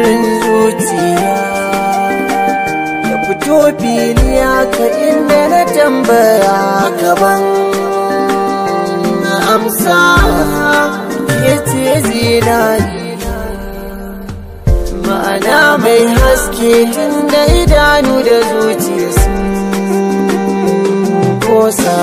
Sirrin zuciya ya fito fili haka, inda na tambaya gaban amsa ya ce zinari, ma'ana mai haske, tun da idanu da zuciya sun kosa.